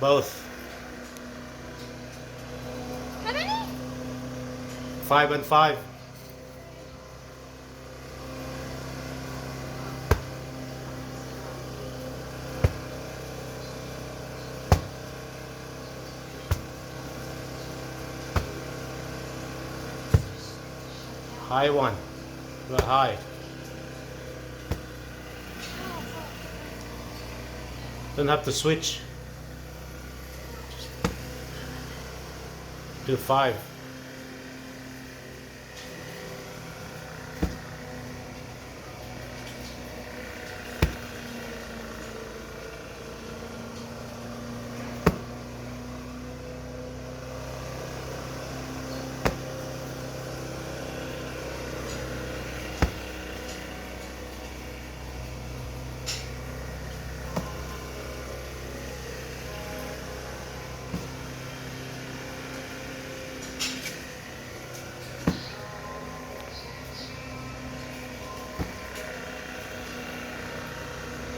Both. How many? 5 and 5. High one. Go high. Don't have to switch. Just do 5.